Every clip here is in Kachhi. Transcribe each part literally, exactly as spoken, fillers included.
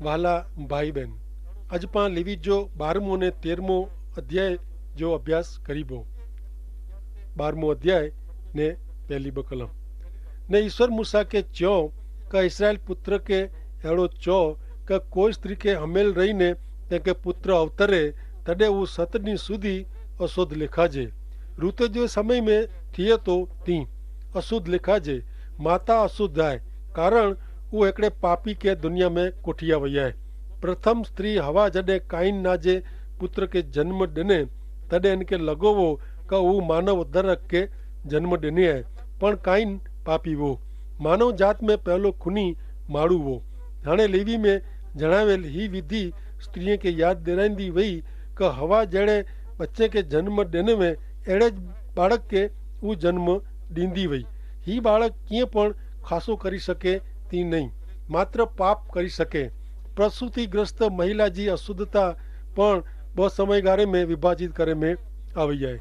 વહાલા ભાઈ બહેન, અજ પાં લેવી જો બારમો ને તેરમો અધ્યાય જો અભ્યાસ કરીબો. બારમો અધ્યાય ને પહેલી બકલમ. ને ઈસર મૂસા કે ચ્યો, કે ઇસરાયેલ પુત્ર કે એડો ચો, કે કોઈ સ્ત્રી કે હમેલ રહી ને તે કે પુત્ર અવતરે, તદે ઉસ સતની સુધી અસોધ લેખાજે. રુતે જો સમય મેં થિયે તો તી અસુદ્ધ લેખાજે. માતા અસુદ્ધ આય, કારણ ઉહ એકડે પાપી કે દુનિયા મેં કોઠિયા વૈયા હૈ. પ્રથમ સ્ત્રી હવા જડે કાઈન ના જે પુત્ર કે જન્મ દેને, તદે એન કે લગોવો કે ઉહ માનવ ઉદ્ધારક કે જન્મ દેને હૈ. પણ કાઈન પાપી વો, માનવ જાત મેં પહેલો ખુની માડૂ વો. હાણે લેવી મેં જણાવેલ હી વિધિ સ્ત્રી કે યાદ દેરાઈંદી વય, કે હવા જેડે બચ્ચે કે જન્મ દેને મેં એડે જ બાળક કે ઉહ જન્મ દીંદી વય. હી બાળક કિંય પણ ખાસો કરી શકે તી નહીં, માત્ર પાપ કરી શકે. પ્રસૂતિગ્રસ્ત મહિલા જી અશુદ્ધતા પણ બહ સમયગારે મેં વિભાજિત કરે મેં આવય.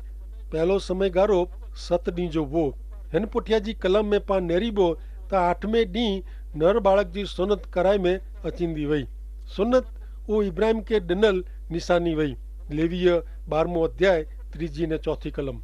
પહેલો સમયગારો સત દી જો વો. હેન પુઠ્યા જી કલમ મેં પા નેરીબો, તા આઠમે દી નર બાળક જી સોનત કરાય મેં અચિંદી વય. સોનત ઉહ ઇબ્રાહિમ કે ડનલ નિશાની વય. લેવીય બારમો અધ્યાય ત્રીજી ને ચોથી કલમ.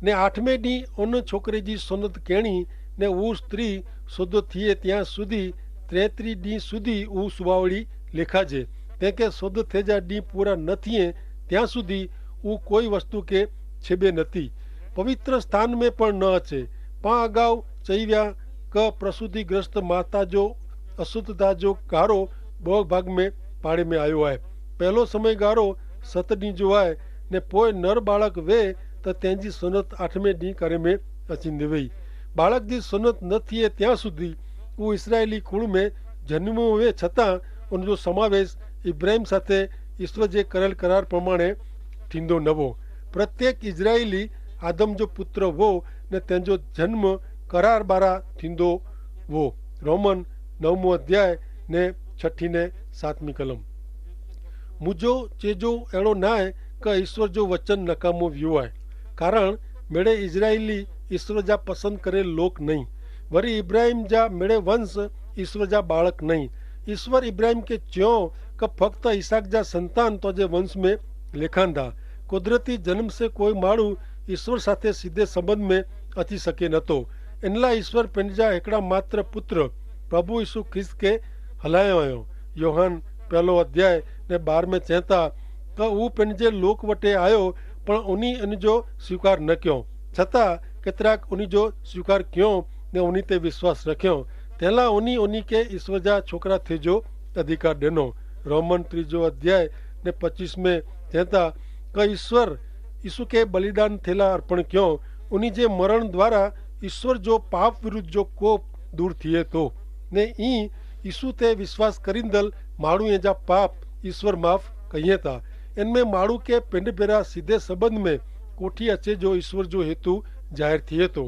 ને આઠમે દી ઓન છોકરે જી સોનત કહેણી, ને ઉહ સ્ત્રી સોધો થિયે ત્યાં સુધી ત્રેત્રી દી સુધી ઉહ સુવાવડી લેખાજે. તેંકે સોધ થે જા દી પૂરા ન થિયે ત્યાં સુધી ઉહ કોઈ વસ્તુ કે છેબે નથી, પવિત્ર સ્થાન મેં પણ ન હચે. પા અગાઉ ચહિવ્યા કે પ્રસૂતિગ્રસ્ત માતા જો અશુદ્ધતા જો ગારો બહ ભાગ મેં પાડે મેં આયો આય. પહેલો સમયગારો સત દી જો આય, ને પોય નર બાળક વે તો તેની સનત આઠમે દી કરે મેં અચિંદે વય. બાળક જી સનત ન થિયે ત્યાં સુધી ઉહ ઇસરાયેલી કુળ મેં જન્મ વે છતાં ઉનજો સમાવેશ ઇબ્રાહિમ સાથે ઇશ્વર જે કરેલ કરાર પ્રમાણે થીંદો નવો. પ્રત્યેક ઇસરાયેલી આદમ જો પુત્ર વો ને તેનો જન્મ કરાર બારા થીંદો વો. રોમન નવમો અધ્યાય ને છઠ્ઠી ને સાતમી કલમ. મુજો ચેજો એડો નાય કે ઈસ્વર જો વચન નકામો વ્યો આય. કારણ મેળે ઇઝરાઇલી ઈસ્વર જા પસંદ કરેલ લોક નહીં. વરી ઇબ્રાહિમ જા મેળે વંશ ઈસ્વર જા બાળક નહીં. ઈસ્વર ઇબ્રાહિમ કે ચ્યો કે ફક્ત ઇસાક જા સંતાન તો જે વંશ મેં લેખાંદા. કુદરતી જન્મ સે કોઈ માળું ઈસ્વર સાથે સીધે સંબંધ મેં અચી શકે નતો. એનલા ઈસ્વર પેનજા હેકડા માત્ર પુત્ર પ્રભુ ઈસુ ખ્રિસ્ત કે હલાયો આયો. યોહાન પહેલો અધ્યાય ને બાર મેં ચેંતા કે ઉં પેનજે લોક વટે આયો, પણ ઉની એનજો સ્વીકાર ન ક્યો. છતાં કેતરાક ઉની જો સ્વીકાર ક્યો ને ઉની તે વિશ્વાસ રખ્યો. તેલા ઉની ઉની કે ઈસ્વર જા છોકરા થે જો અધિકાર દેનો. રોમન ત્રીજો અધ્યાય ને પચીસ મેં ચેંતા કે ઈસ્વર ઈસુ કે બલિદાન થેલા અર્પણ ક્યો. ઉની જે મરણ દ્વારા ઈસ્વર જો પાપ વિરુદ્ધ જો કોપ દૂર થિયે તો. ને ઈ ઈસુ તે વિશ્વાસ કરીંદલ માણૂએ જા પાપ ઈસ્વર માફ કહિયે તા. એનમેં માણૂ કે પિંડ ભેરા સીધે સંબંધ મેં કોઠી અચે જો ઈસ્વર જો હેતુ જાહેર થિયે તો.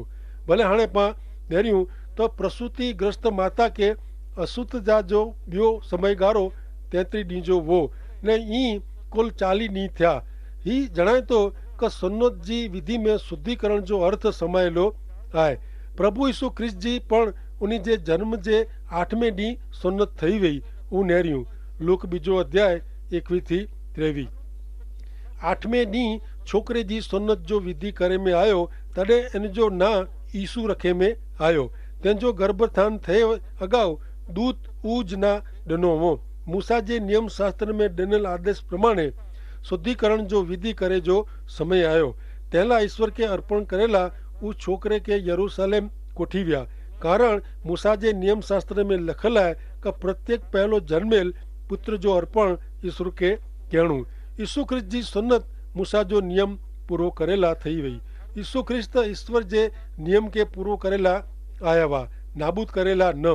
ભલે હાણે પાં નેર્યું તો પ્રસૂતિ ગ્રસ્ત માતા કે અસુત જા જો બ્યો સમયગારો તેત્રી દી જો વો. ને ઈ કુલ ચાલી દી થ્યા. હી જણાયતો કે સન્નત જી વિધિ મેં શુદ્ધિકરણ જો અર્થ સમાયેલો આય. પ્રભુ ઈસુ ખ્રિસ્ત જી પણ ઉની જે જન્મ જે આઠમે દી સન્નત થઈ વય. ઉનેર્યું લૂક બીજો અધ્યાય એકવી થી ત્રેવી. આઠમે દી છોકરે જી સન્નત જો વિધિ કરે મેં આયો, તદે એન જો ના ઈસુ રખે મેં આયો. તેન જો ગર્ભથાન થયે અગાઉ દૂત ઉજ ના દનો હો. મૂસા જે નિયમશાસ્ત્ર મેં દનેલ આદેશ પ્રમાણે શુદ્ધિકરણ જો વિધિ કરે જો સમય આયો. તેલા ઈસ્વર કે અર્પણ કરેલા ઉજ છોકરે કે યરૂસાલેમ કોઠીવ્યા. કારણ મૂસા જે નિયમશાસ્ત્ર મેં લખેલા કે પ્રત્યેક પહેલો જન્મેલ પુત્ર જો અર્પણ ઈસ્વર કે કહેણું. ઈસુ ખ્રિસ્ત જી સન્નત મૂસા જો નિયમ પૂરો કરેલા થઈ વય. ઈસુ ખ્રિસ્ત ઈસ્વર જે નિયમ કે પૂરો કરેલા આયાવા, નાબૂદ કરેલા ન.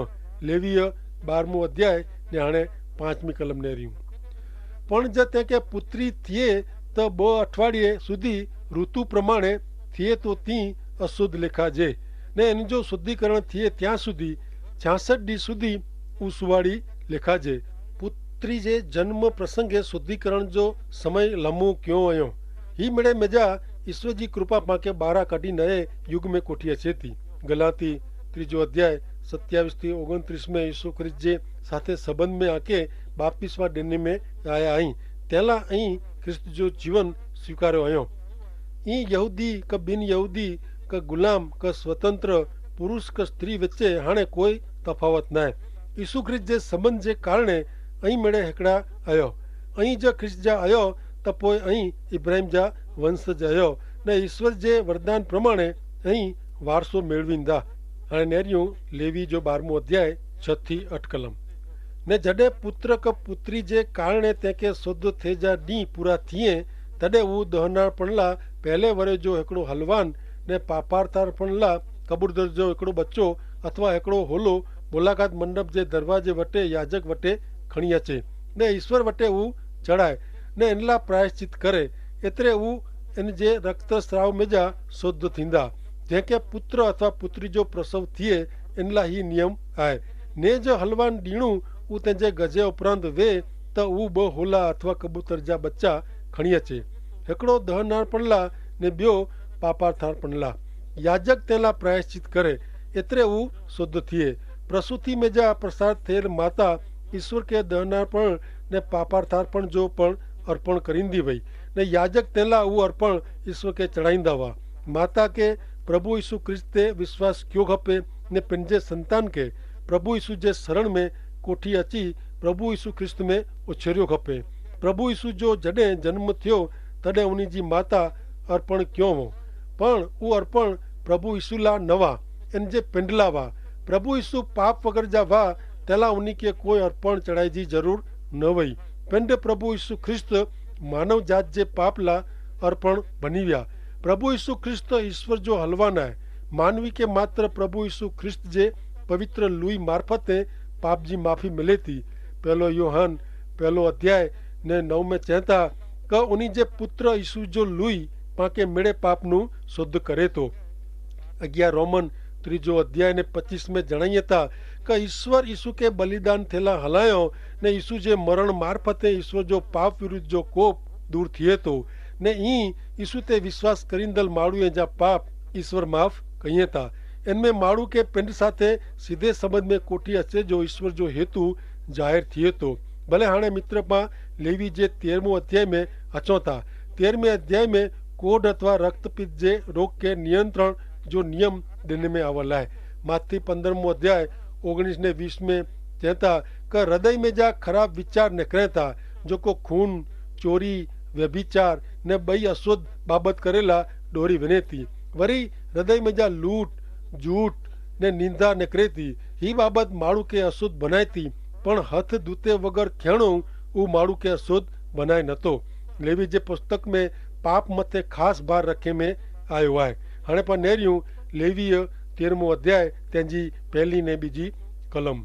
લેવીય બારમો અધ્યાય ને હાણે પાંચમી કલમ નેર્યું. પણ જે તે કે પુત્રી થિયે તો બહ અઠવાડિયે સુધી ઋતુ પ્રમાણે થિયે તો તી અશુદ્ધ લેખા જે, ને એન જો શુદ્ધિકરણ થિયે ત્યાં સુધી છાસઠ દી સુધી ઉસવાડી લેખા જે. પુત્રી જે જન્મ પ્રસંગે શુદ્ધિકરણ જો સમય લમો ક્યો અયો. હી મેળે મેજા ઈસ્વર જી કૃપા પાંકે બારા કઢી નયે યુગ મેં કોઠી અચેતી. ગલાતી ત્રીજો અધ્યાય સત્યાવીસ થી ઓગણત્રીસ મેં ઈસુ ખ્રિસ્ત જે સાથે સંબંધ મેં આંકે બાપ્તિસ્મા દેને મેં આયા અહીં, તેલા અહીં ખ્રિસ્ત જો જીવન સ્વીકાર્યો અયો. ઈ યહૂદી કે બિનયહૂદી, કે ગુલામ કે સ્વતંત્ર, પુરુષ કે સ્ત્રી વચ્ચે હાણે કોઈ તફાવત નાય. ઈસુ ખ્રિસ્ત જે સંબંધ જે કારણે અહીં મેળે હેકડા અયો. અહીં જે ખ્રિસ્ત જા અયો, તો પોય અહીં ઇબ્રાહિમ જા વંશ જ અયો, ને ઈસુ જે વરદાન પ્રમાણે અહીં વારસો મેળવીંદા. હાણે નેર્યું લેવી જો બારમું અધ્યાય છ થી અઠ કલમ. ને જડે પુત્ર કે પુત્રી જે કારણે તેંકે શોધ થે જા દી પૂરા થિયે, તદે ઉં દહનાર પણલા પહેલે વરે જો હેકડો હલવાન, ને પાપાર્થાર પણલા કબૂર દરજો હેકડો બચ્ચો, અથવા હેકડો હોલો મુલાકાત મંડપ જે દરવાજે વટે યાજક વટે ખણિયા છે, ને ઈસુ વટે ઉં ચડાય, ને એનલા પ્રાયશ્ચિત કરે. એતરે ઉં એન જે રક્તસ્રાવ મેજા શોધ થીંદા. જેંકે પુત્ર અથવા પુત્રી જો પ્રસવ થિયે, એનલા હી નિયમ આય. ને જો હલવાન દીણું ઉં તેજે ગજે ઉપરાંત વે, તો ઉં બહ હોલા અથવા કબૂતર જા બચ્ચા ખણિયા છે, હેકડો દહનાર પણલા ને બ્યો પાપાર્થાર પણલા. યાજક તેલા પ્રાયશ્ચિત કરે, એતરે ઉં શોધ થિયે. પ્રસૂતિ મેજા પ્રસાર થેલ માતા ઈસુ કે દહનાર પણ ને પાપાર્થાર પણ જો પણ અર્પણ કરીંદી વય, ને યાજક તેલા ઉં અર્પણ ઈસુ કે ચડાઈંદા વા. માતા કે પ્રભુ ઈસુ ખ્રિસ્ત તે વિશ્વાસ ક્યો ખપે, ને પેનજે સંતાન કે પ્રભુ ઈસુ જે શરણ મેં કોઠી અચી પ્રભુ ઈસુ ખ્રિસ્ત મેં ઉછેર્યો ખપે. પ્રભુ ઈસુ જો જડે જન્મ થ્યો, તદે ઉની જી માતા અર્પણ ક્યો વો, પણ ઉં અર્પણ પ્રભુ ઈસુ લા નવા, એન જે પેંડલા વા. પ્રભુ ઈસુ પાપ વગર જા વા, તેલા ઉની કે કોઈ અર્પણ ચડાઈ જી જરૂર ન વય. પેંડ પ્રભુ ઈસુ ખ્રિસ્ત માનવ જાત જે પાપલા અર્પણ બની વ્યા. પ્રભુ ઈસુ ખ્રિસ્ત ઈસુ જો હલવાન આય. માનવી કે માત્ર પ્રભુ ઈસુ ખ્રિસ્ત જે પવિત્ર લુઈ મારફતે પાપ જી માફી મિલેતી. પહેલો યોહાન પહેલો અધ્યાય ને નવ મેં ચેંતા, કે ઉની જે પુત્ર ઈસુ જો લુઈ પાંકે મેળે પાપનું શુદ્ધ કરે તો. અગિયાર રોમન ત્રીજો અધ્યાય ને પચીસ મેં જણાયે તા, કે ઈસુ કે બલિદાન થેલા હલાયો, ને ઈસુ જે મરણ મારફતે ઈસુ જો પાપ વિરુદ્ધ જો કોપ દૂર થિયે તો, ને ઈ ઈસુ તે વિશ્વાસ કરીંદલ માળુ એ જા પાપ ઈસુ માફ કહિયે તા. એન મેં માળુ કે પિંડ સાથે સીધે સંબંધ મેં કોઠી હસે જો ઈસુ જો હેતુ જાહેર થિયે તો. ભલે હાણે મિત્ર પા લેવી જે તેરમો અધ્યાય મેં હચો તા. તેરમે અધ્યાય મેં કોઢ અથવા રક્તપિત જે રોગ કે નિયંત્રણ જો નિયમ દેને મેં આવલ આય. માથી પંદ્રહમો અધ્યાય ઓગણીસ ને વીસ મેં ચેંતા, કે હૃદય મેં જા ખરાબ વિચાર નેકરેતા, જોકો ખૂન, ચોરી, વ્યભિચાર ને બઈ અશુદ્ધ બાબત કરેલા ડોરી વેનેતી. વરી હૃદય મેં જા લૂંટ, જૂઠ ને નિંદા નેકરેતી. હી બાબત માળુ કે અશુદ્ધ બનાયતી, પણ હથ ધૂતે વગર ખેણો ઉં માળુ કે અશુદ્ધ બનાય નતો. લેવી જે પુસ્તક મેં પાપ મતે ખાસ ભાર રખે મેં આયો આય. હણે પણ નેર્યું લેવીય તેરમો અધ્યાય તેની પહેલી ને બીજી કલમ.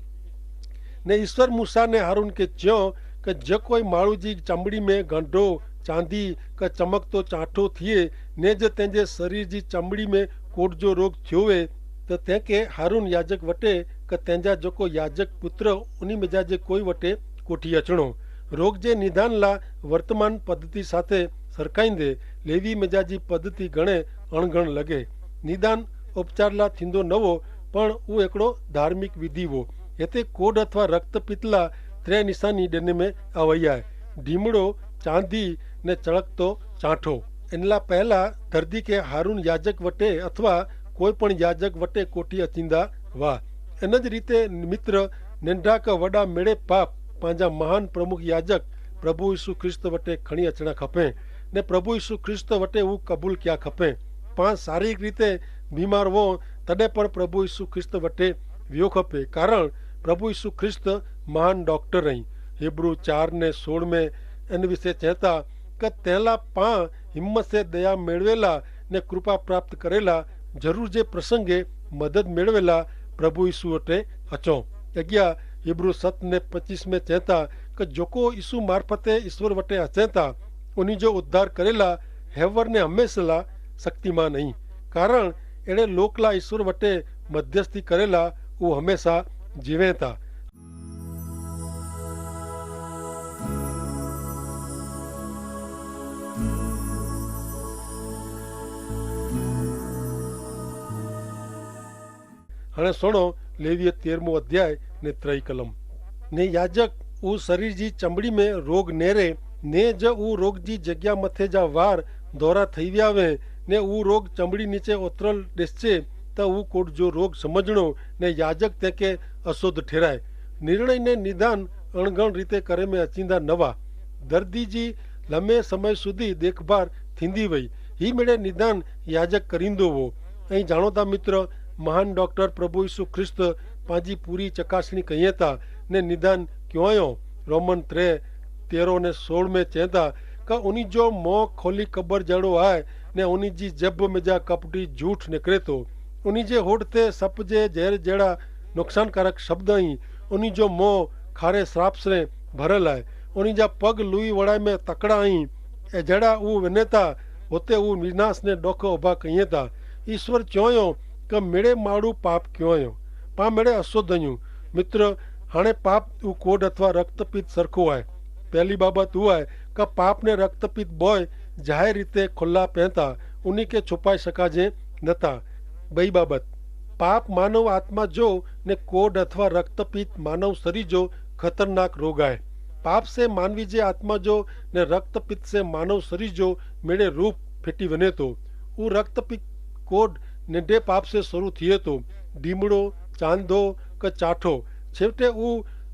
ને ઈસર મૂસા ને હારૂન કે ચ્યો, કે જે કોઈ માળુ જી ચામડી મેં ગંડો, ચાંદી કે ચમકતો ચાંઠો થિયે, ને જે તેની શરીર જી ચામડી મેં કોટ જો રોગ થ્યો વે, તો તેંકે હારૂન યાજક વટે કે તેના જોકો યાજક પુત્ર ઉની મેં જા જે કોઈ વટે કોઠી અચણો. રોગ જે નિદાન લા વર્તમાન પદ્ધતિ સાથે સરકાઈંદે લેવી મેં જા જી પદ્ધતિ ગણે અણગણ લગે. નિદાન ઉપચાર લા થીંદો નવો, પણ ઉં એકડો ધાર્મિક વિધિ વો. હેતે કોડ અથવા રક્તપિતલા ત્રે નિશાની દેને મેં આવયાએ. ઢીમડો, ચાંદી ને ચળકતો ચાંઠો. એનલા પહેલા ધરતી કે હારૂન યાજક વટે અથવા કોઈ પણ યાજક વટે કોઠી અચીંદા વા. એન જ રીતે મિત્ર, નેંડા કે વડા મેળે પાપ પાંજા મહાન પ્રમુખ યાજક પ્રભુ ઈસુ ખ્રિસ્ત વટે ખણી અચણા ખપે, ને પ્રભુ ઈસુ ખ્રિસ્ત વટે ઉં કબૂલ ક્યા ખપે. પાંચ શારીરિક રીતે બીમાર વો, તદે પણ પ્રભુ ઈસુ ખ્રિસ્ત વટે વ્યો ખપે, કારણ પ્રભુ ઈસુ ખ્રિસ્ત મહાન ડોક્ટર અહીં. હેબ્રૂ ચાર ને સોળ મેં એન વિશે ચેતા, કે તેલા પાં હિંમત સે દયા મેળવેલા ને કૃપા પ્રાપ્ત કરેલા, જરૂર જે પ્રસંગે મદદ મેળવેલા પ્રભુ ઈસુ વટે અચો. અગિયા હેબ્રૂ સત ને પચીસ મેં ચેતા, કે જોકો ઈસુ મારફતે ઈસવર વટે અચેતા ઉની જો ઉદ્ધાર કરેલા હેવર ને હમેંશલા શક્તિમાન અહીં, કારણ એડે લોકલા ઈસવર વટે મધ્યસ્થી કરેલા ઉં હમેંશા જીવેતા. હણે સુણો લેવીય તેરમો અધ્યાય ને ત્રય કલમ. ને યાજક ઉસરીર જી ચમડી મેં રોગ નેરે, ને જ ઉરોગ જી જગ્યા મતે જા વાર ધોરા થઈવ્યા વે, ને ઉરોગ ચમડી નીચે ઓતરલ દેસે, તો ઉકોટ જો રોગ સમઝણો, ને યાજક તેંકે અશોધ ઠેરાય. નિર્ણય ને નિદાન અણગણ રીતે કરે મેં અચિંદા નવા. દર્દી જી લમે સમય સુધી દેખભાર થીંદી વય. હી મેળે નિદાન યાજક કરીંદો વો. અહીં જાણોતા મિત્ર, મહાન ડોક્ટર પ્રભુ ઈસુ ખ્રિસ્ત પાંજી પૂરી ચકાસણી કહિયે તા, ને નિદાન ક્યોંયો. રોમન ત્રે તેરો ને સોળ મેં ચેંતા, કે ઉની જો મોં ખોલી કબર જેડો આય, ને ઉની જી જબ મેં જા કપટી જૂઠ નેકરે તો. ઉની જે હોડ તે સપ જે જેર જેડા નુકસાનકારક શબ્દ અહીં. ઉની જો મોં ખારે શ્રાપ સરે ભરેલ આય. ઉની જા પગ લુઈ વડાઈ મેં તકડા અહીં. એજેડા ઉ વેનેતા હોતે ઉ વિનાશ ને ડોખ ઉભા કહિયે તા. ઈસ્વર ચ્યોંયો કે મેળે માડૂ પાપ ક્યોંયો, પા મેળે અશોધ અયું. મિત્ર, હાણે પાપ ઉ કોડ અથવા રક્તપિત સરખો આય. પહેલી બાબત ઉ આય કે પાપ ને રક્તપિત બોય જાહેર રીતે ખુલ્લા પહેતા ઉની કે છુપાઈ શકા જે નતા. બઈ બાબત, પાપ માનવ આત્મા જો ને કોડ અથવા રક્તપિત માનવ સરી જો ખતરનાક રોગ આય. પાપ સે માનવી જે આત્મા જો ને રક્તપિત સે માનવ સરી જો મેળે રૂપ ફેટી વને તો. ઉ રક્તપિત કોડ નેડે પાપ સે શરૂ થિયે તો. ડીમડો, ચાંદો કે ચાઠો, છેવટે ઉ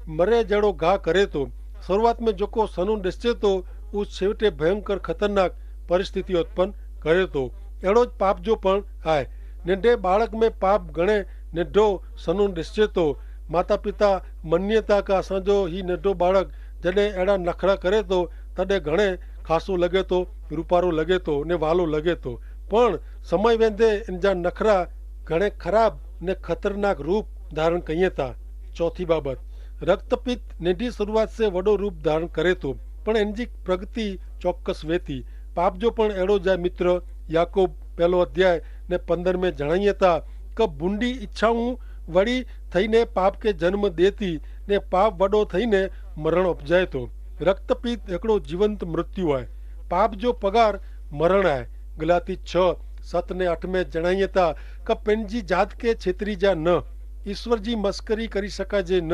મરે જેડો ઘા કરે તો. શરૂઆત મેં જોકો સનુ દેસે તો, ઉ છેવટે ભયંકર ખતરનાક પરિસ્થિતિ ઉત્પન કરે તો. એડો જ પાપ જો પણ આય. નેડે બાળક મેં પાપ ગણે નેડો સનુ દેસે તો. માતા પિતા મન્યતા કા સાંજો હી નેડો બાળક જડે એડા નખરા કરે તો તદે ઘણે ખાસો લગે તો, રૂપારો લગે તો ને વાલો લગે તો. પણ સમય વેંધે એન જા નખરા ઘણે ખરાબ ને ખતરનાક રૂપ ધારણ કહિયે તા. ચોથી બાબત, રક્તપિત નેડી શરૂઆત સે વડો રૂપ ધારણ કરે તો, પણ એન જી પ્રગતિ ચોક્કસ વેતી. પાપ જો પણ એડો જા મિત્ર. યાકૂબ પહેલો અધ્યાય ને પંદર મેં જણાયે તા કે ભૂંડી ઇચ્છાઓ વડી થઈને પાપ કે જન્મ દેતી ને પાપ વડો થઈને મરણ અપજાય તો. રક્તપિત એકડો જીવંત મૃત્યુ આય. પાપ જો પગાર મરણ આય. ગલાતી છ સત ને અઠ મેં જણાયે તા કે પેનજી જાત કે છેતરી જા ન. ઈસ્વર જી મસ્કરી કરી શકા જે ન.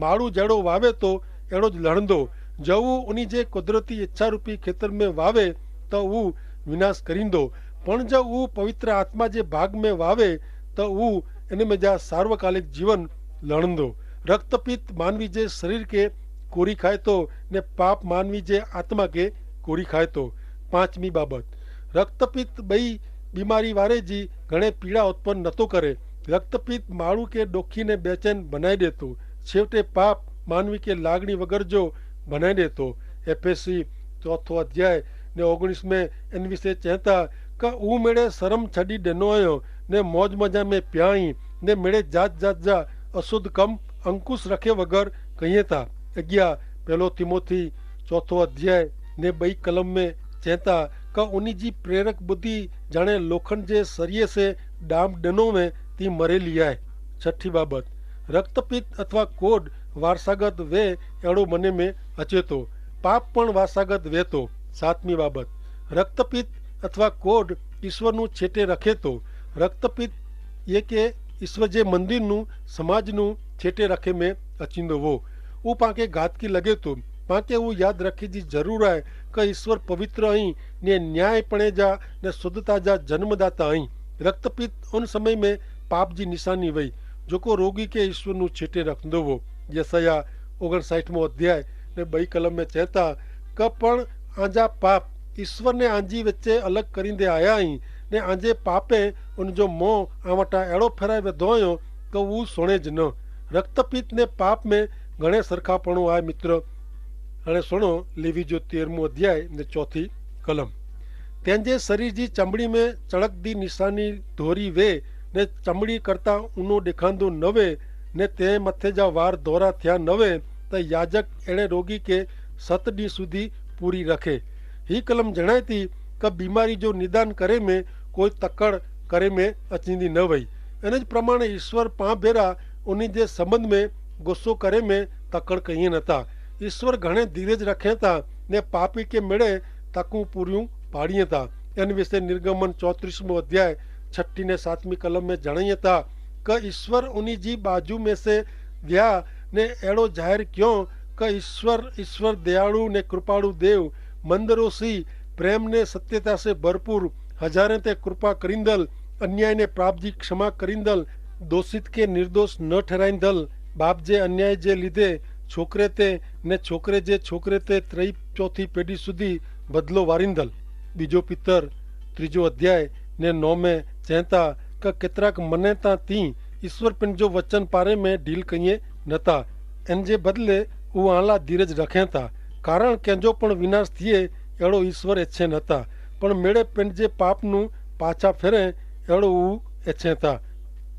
માડૂ જેડો વાવે તો એડો જ લણદો. જો ઉની જે કુદરતી ઇચ્છારૂપી ખેતર મેં વાવે તો ઉ વિનાશ કરીંદો. પણ જો ઉ પવિત્ર આત્મા જે ભાગ મેં વાવે તો ઉ એન મેં જા સાર્વકાલિક જીવન લણંદો. રક્તપિત માનવી જે શરીર કે કોરી ખાય તો ને પાપ માનવી જે આત્મા કે કોરી ખાય તો. પાંચમી બાબત, રક્તપિત બઈ બીમારી વારે જી ઘણે પીડા ઉત્પન નતો કરે. રક્તપિત માણુ કે ડોખી ને બેચેન બનાઈ દેતો. છેવટે પાપ માનવી કે લાગણી વગર જો બનાઈ દેતો. એફેસી ચોથો અધ્યાય ને ઓગણીસ મેં એન વિશે ચેતા કે ઉમેડે શરમ છડી દેનો અયો ને મોજ મજા મેં પ્યાઈ ને મેડે જાત જાત જા અશુદ્ધ કમ અંકુશ રખે વગર કહિયે તા. અગિયા પહેલો તિમોથી ચોથો અધ્યાય ને બઈ કલમ મેં ચેતા કે ઉની જી પ્રેરક બુદ્ધિ જાણે લોખન જે સરિયે સે ડામ ડેનો મેં તી મરેલી આય. છઠી બાબત, રક્તપિત અથવા કોડ વારસાગત વે એડો મને મેં અચેતો. પાપ પણ વારસાગત વેતો. સાતમી બાબત, રક્તપિત અથવા કોડ ઈસ્વરનું છેટે રખેતો. રક્તપિત યે કે ઈસ્વર જે મંદિરનું સમાજનું છેટે રખે મેં અચીંદો વો. ઉપાંકે ગાતકી લગેતો. પાંકે ઉં યાદ રખે જી જરૂર આય કે ઈસ્વર પવિત્ર અહીં ને ન્યાયીપણે જા ને શુદ્ધતા જા જન્મદાતા અહીં. રક્તપિત ઉન સમય મેં પાપ જી નિશાની વય. જોકો રોગી કે ઈસ્વરનું છેટે રખંદો વો. યસાયાહ ઓગણસાઈઠમો અધ્યાય ને બઈ કલમ મેં ચેતા કે પણ આંજા પાપ ઈસ્વર ને આંજી વચ્ચે અલગ કરીંદે આયા અહીં. ને આંજે પાપે ઉન જો મોં આવાટા એડો ફેરાઈ વેધો અયો કે ઉં સુણે જ ન. રક્તપિત ને પાપ મેં ઘણે સરખાપણો આય મિત્ર. અને સુણો લેવી જો તેરમો અધ્યાય ને ચોથી કલમ. તેનજે શરીર જી ચમડી મેં ચડક દી નિશાની ધોરી વે ને ચમડી કરતા ઉનો દેખાંદો નવે ને તે મતે જા વાર ધોરા થ્યા નવે, તો યાજક એણે રોગી કે સત દી સુધી પૂરી રખે. હી કલમ જણાયતી કે બીમારી જો નિદાન કરે મેં કોઈ તકડ કરે મેં અચીંદી ન વય. અને જ પ્રમાણે ઈસ્વર પાંભેરા ઉની જે સંબંધ મેં ગુસ્સો કરે મેં તકડ કહિયે નતા. ઈસ્વર ઘણે ધીરજ રખેતા ને પાપી કે મેળે તકું પૂર્યું પાડિયે તા. એન વિશે નિર્ગમન ચોત્રીસમો અધ્યાય છઠ્ઠી ને સાતમી કલમ મેં જણાયે તા કે ઈસ્વર ઉની જી બાજુ મેં સે વ્યા ને એડો જાહેર ક્યો કે ઈસ્વર ઈસ્વર દયાળુ ને કૃપાળુ દેવ મંદરોસી પ્રેમ ને સત્યતા સે ભરપૂર હજારે તે કૃપા કરીંદલ અન્યાય ને પ્રાપ્ત જી ક્ષમા કરીંદલ દોષિત કે નિર્દોષ ન ઠેરાઈંદલ બાપ જે અન્યાય જે લીધે છોકરે તે ને છોકરે જે છોકરે તે ત્રય ચોથી પેઢી સુધી બદલો વારીંદલ. બીજો પિતર ત્રીજો અધ્યાય ને નોમે ચેંતા કે કેતરાક મને તા તી ઈસ્વર પેનજો વચન પારે મેં ઢીલ કહિયે નતા. એન જે બદલે ઉઆલા ધીરજ રખેંતા કારણ કેંજો પણ વિનાશ થિયે એડો ઈસ્વર એચ્છે નતા. પણ મેળે પેનજે પાપનું પાછા ફેરે એડો ઉ એચ્છેંતા.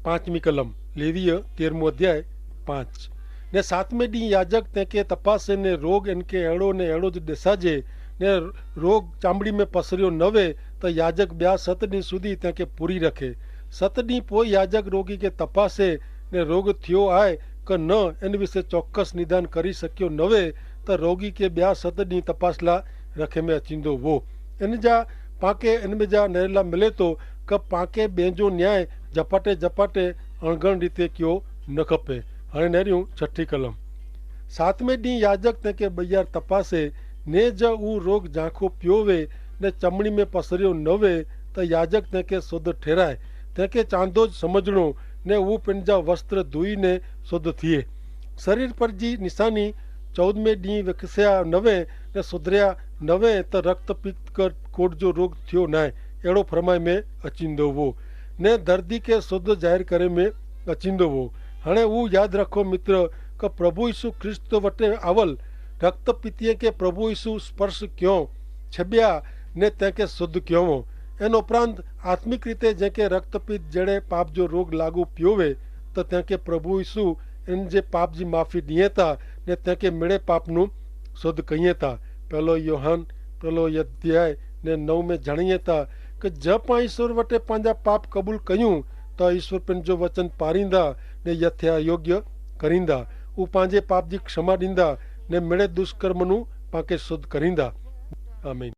પાંચમી કલમ લેવીય તેરમું અધ્યાય પાંચ. ને સાતમે દી યાજક તેંકે તપાસે ને રોગ એનકે એડો ને એડો જ દેસાજે ને રોગ ચામડી મેં પસર્યો નવે તો યાજક બ્યા સત દી સુધી તેંકે પૂરી રખે. સત દી પોય યાજક રોગી કે તપાસે ને રોગ થયો આય કે ન એન વિશે ચોક્કસ નિદાન કરી શક્યો નવે તો રોગી કે બ્યા સત દી તપાસલા રખે મેં અચીંદો વો. એન જા પાંકે એન મેં જા નરેલા મિલે તો કે પાંકે બેંજો ન્યાય જપાટે જપાટે અણગણ રીતે કયો ન ખપે. હણે નર્યું છઠ્ઠી કલમ. સાતમે દી યાજક તેંકે બૈયાર તપાસે ને જ ઉ રોગ ઝાંખો પ્યોવે ને ચમણી મેં પસર્યો નવે તો યાજક તેંકે શોધ ઠેરાય. તેંકે ચાંદો જ સમઝણો ને ઉ પેનજા વસ્ત્ર ધોઈ ને શોધ થિયે. શરીર પર જી નિશાની ચૌદમે દી વિકસ્યા નવે ને સુધર્યા નવે તો રક્તપિત્ત કર કોડ જો રોગ થયો નાય એડો ફરમાઈ મેં અચીંદો વો ને દર્દી કે શોધ જાહેર કરે મેં અચીંદો વો. હણે ઉ યાદ રાખો મિત્ર કે પ્રભુ ઈસુ ખ્રિસ્ત વટે આવલ રક્તપિત્તિયે કે પ્રભુ ઈસુ સ્પર્શ ક્યો છબ્યા ને તેંકે શુદ્ધ ક્યોવો. એન ઉપરાંત આત્મિક રીતે જેંકે રક્તપિત્ત જેડે પાપ જો રોગ લાગુ પ્યોવે તો તેંકે પ્રભુ ઈસુ એન જે પાપ જી માફી દિયેતા ને તેંકે મેળે પાપનું શુદ્ધ કહિયેતા. પહેલો યોહાન પહેલો અધ્યાય ને નવ મેં જણાયેતા કે જ પાં ઈસુર વટે પાંજા પાપ કબૂલ કહ્યું તો ઈસુર પેનજો વચન પારીંદા ને યથ્યા યોગ્ય કરીંદા. ઉપાંજે પાપજી ક્ષમા દીંદા ને મેળે દુષ્કર્મનું પાંકે શુદ્ધ કરીંદા. આમીન.